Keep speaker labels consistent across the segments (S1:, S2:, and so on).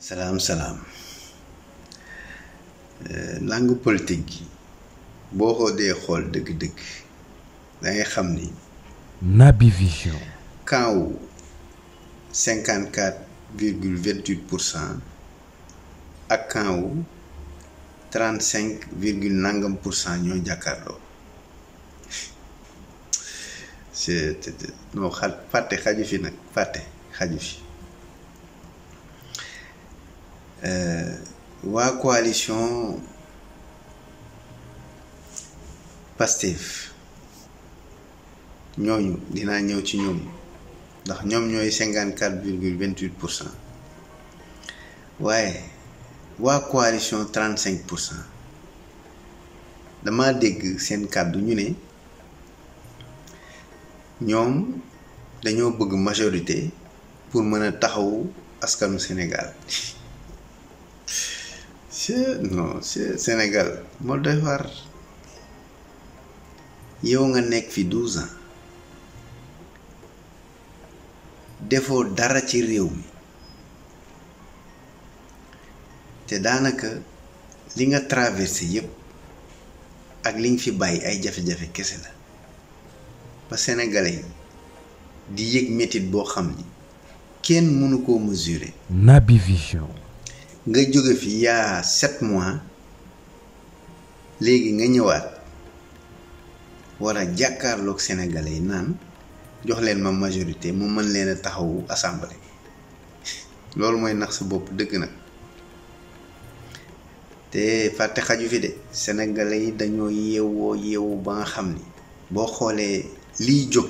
S1: salaam salaam langue politique gi boo ko dee xool dëgg-dëgg da ngay xam ni
S2: Naby Vision
S1: camp wu 54,28% ak camp wu 35 nangam % ñoo jàkkaarloo non fàtte xaju fi nag fàtte xaju fi waa coalition Pastef ñooñu dinaa ñëw ci ñoom ndax ñoom ñooy 54,28%. waaye waa coalition 35%. dama dégg seen kàddu ñu ne ñoom dañoo bëgg majorité pour mën a taxawu askanu Sénégal non Sénégal moo doy war yow nga nekk fi 12 ans defoo dara ci réew mi te daanaka li nga traversé yépp ak li nga fi bàyyi ay jafe-jafe kese la ba sénégalais di yëg métit boo xam ni kenn mënu koo mesurer.
S2: Naby Vision
S1: nga jóge fi yaa 7 mois léegi nga ñëwaat war a jàkkaarloog sénégalais yi naan jox leen ma majorité mu mën leen a taxawu assemblée loolu mooy nax sa bopp dëgg nag te fàtte xaju fi de sénégalais yi dañoo yeewu ba nga xam ni boo xoolee liy jóg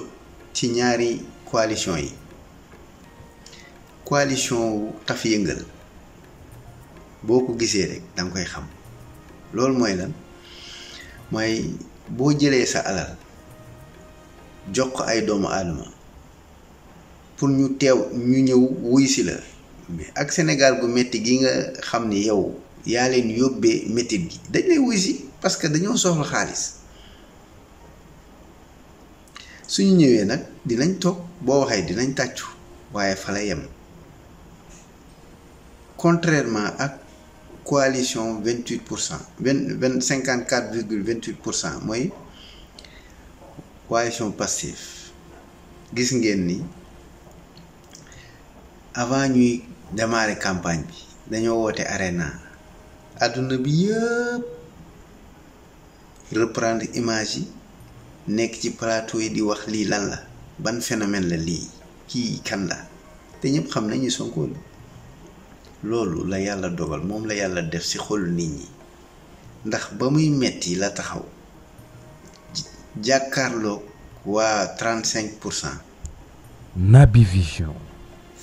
S1: ci ñaari coalition yi coalition wu taf yëngal boo ko gisee rek danga koy xam loolu mooy lan mooy boo jëlee sa alal jox ko ay doomu aadama pour ñu ñëw wuy si la mais ak Sénégal gu metti gi nga xam ni yow yaa leen yóbbee métit gi dañ lay wuy si parce que dañoo soxla xaalis suñu ñëwee nag dinañ toog boo waxee dinañ tàccu waaye fa la yem contrairement ak coalition 28%, 54,28% mooy coalition Pastef gis ngeen ni avant ñuy démarrer campagne bi dañoo woote arena àdduna bi yëpp reprendre image yi nekk ci plateau yi di wax lii lan la ban phénomène la lii kii kan la te ñëpp xam nañu Sonko la loolu la yàlla dogal moom la yàlla def ci xolu nit ñi ndax ba muy metti la taxaw jàkkaarloo waa 35%.
S2: Naby Vision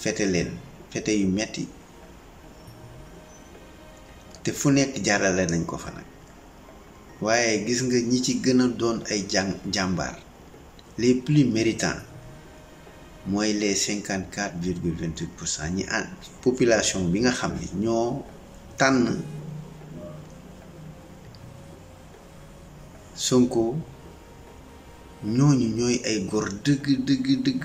S1: fete leen fete yu metti te fu nekk jaarale nañ ko fa nag waaye gis nga ñi ci gën a doon ay jàmbaar les plus méritants mooy les 54,28% ñi ànd population bi nga xam ni ñoo tànn Sonko ñooñu ñooy ay góor dëgg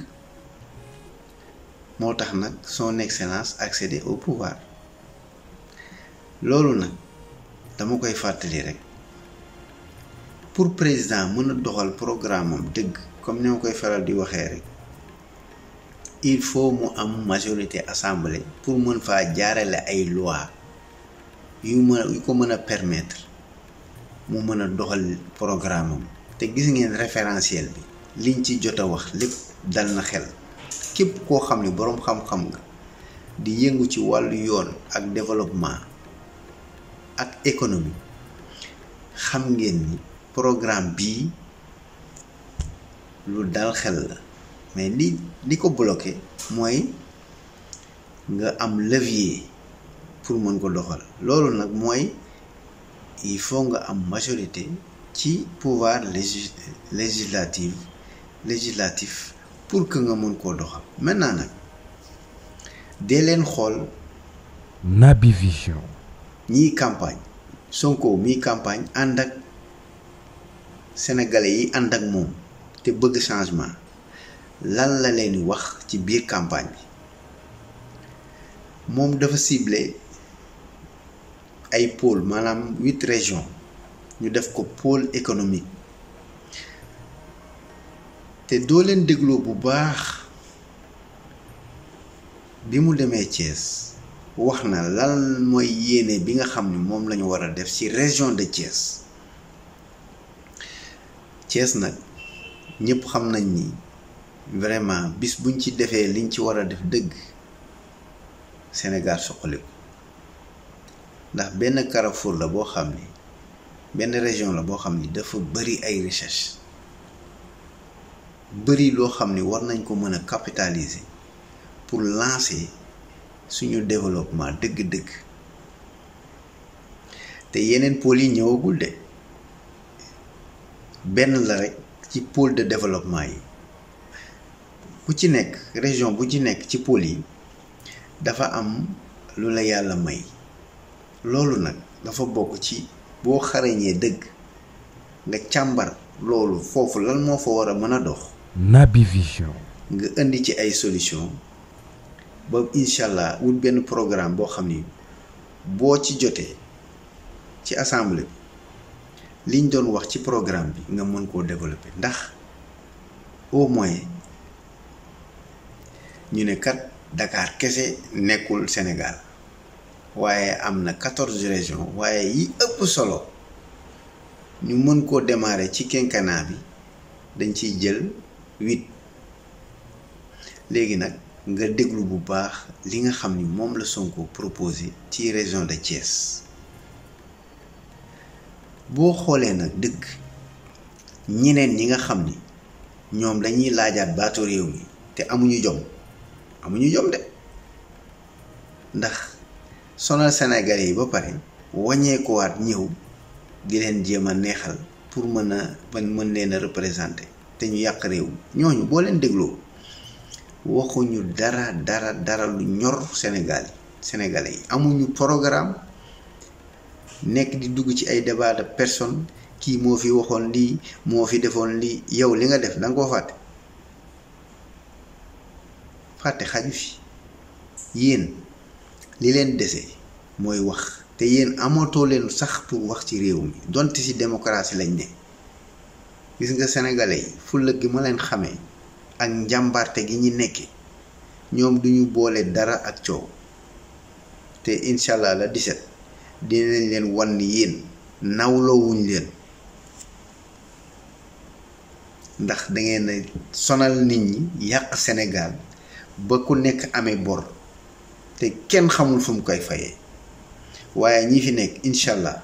S1: moo tax nag son excellence accéder au pouvoir loolu nag dama koy fàttali rek pour président mën a doxal programme am dëgg comme ni ma koy faral di waxee rek il faut mu am majorité assemblée pour mën faa jaarale ay loi yu ko mën a permettre mu mën a doxal programme am te gis ngeen référentiel bi liñ ci jot a wax lépp dal na xel képp koo xam ne boroom xam-xam nga di yëngu ci wàllu yoon ak développement ak économie xam ngeen ni programme bii lu dal xel la mais li ko bloqué mooy nga am levier pour mën ko doxal loolu nag mooy il faut nga am majorité ci pouvoir législatif pour que nga mën koo doxal maintenant nag dee leen xool
S2: Naby Vision
S1: ñiy campagne Sonko miy campagne ànd ak sénégalais yi ànd ak moom te bëgg changement lan la leen wax ci biir campagne bi moom dafa ciblé ay pôle maanaam 8 régions ñu def ko pôle économique te doo leen dégloo bu baax bi mu demee Thiès wax na lan mooy yéene bi nga xam ni moom lañu war a def ci région de Thiès. Thiès nag ñëpp xam nañ ni vraiment bis buñ ci defee liñ ci war a def dëgg Sénégal soxaliku ndax benn carrefour la boo xam ni benn région la boo xam ni dafa bari ay recherche bari loo xam ni war nañ ko mën a capitaliser pour lancer suñu développement dëgg-dëgg te yeneen pôles yi ñëwagul de benn la rek ci pôle de développement yi bu ci nekk région bu ci nekk ci pôle yi dafa am lu la yàlla may loolu nag dafa bokk ci boo xarañee dëgg nga càmbar loolu foofu lan moo fa war a mën a dox.
S2: Naby Vision.
S1: nga indi ci ay solution ba incha allah wut benn programme boo xam ni boo ci jotee ci assemblée bi liñ doon wax ci programme bi nga mën koo développer ndax au moins ñu ne kat Dakar kese nekkul Sénégal waaye am na 14 régions waaye yi ëpp solo ñu mën koo démarrer ci quinquennat bi dañ ciy jël 8 léegi nag nga déglu bu baax li nga xam ni moom la Sonko proposé ci région de Thiès boo xoolee nag dëgg ñeneen ñi nga xam ni ñoom dañuy laajaat baatu réew mi te amuñu jom de ndax sonal Sénégalais yi ba pare wàññeekuwaat ñëw di leen jéem a neexal pour mën leen a représenter te ñu yàq réew ñooñu boo leen dégloo waxuñu dara lu ñor Sénégalais yi amuñu programme nekk di dugg ci ay débat de personne kii moo fi waxoon lii moo fi defoon lii yow li nga def da nga koo fàtte xaju fi yéen li leen dese mooy wax te yéen amatoo leen sax pour wax ci réew mi donte ci démocratie lañ ne gis nga sénégalais yi fulla gi ma leen xamee ak njàmbarte gi ñi nekke ñoom duñu boole dara ak coow te incha allah la 17 dinañ leen wan ni yéen nawloowuñ leen ndax da ngeen a sonal nit ñi yàq Sénégal ba ku nekk amee bor te kenn xamul fu mu koy fayee waaye ñi fi nekk incha allah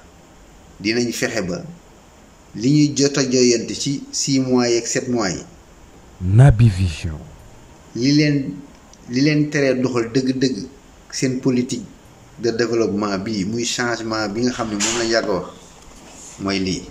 S1: dinañ fexe ba li ñuy jot a joyante ci 6 mois yi ak 7 mois yi.
S2: Naby Vision.
S1: li leen teree doxal dëgg-dëgg seen politique de développement bii muy changement bi nga xam ne moom la yàgg wax mooy lii.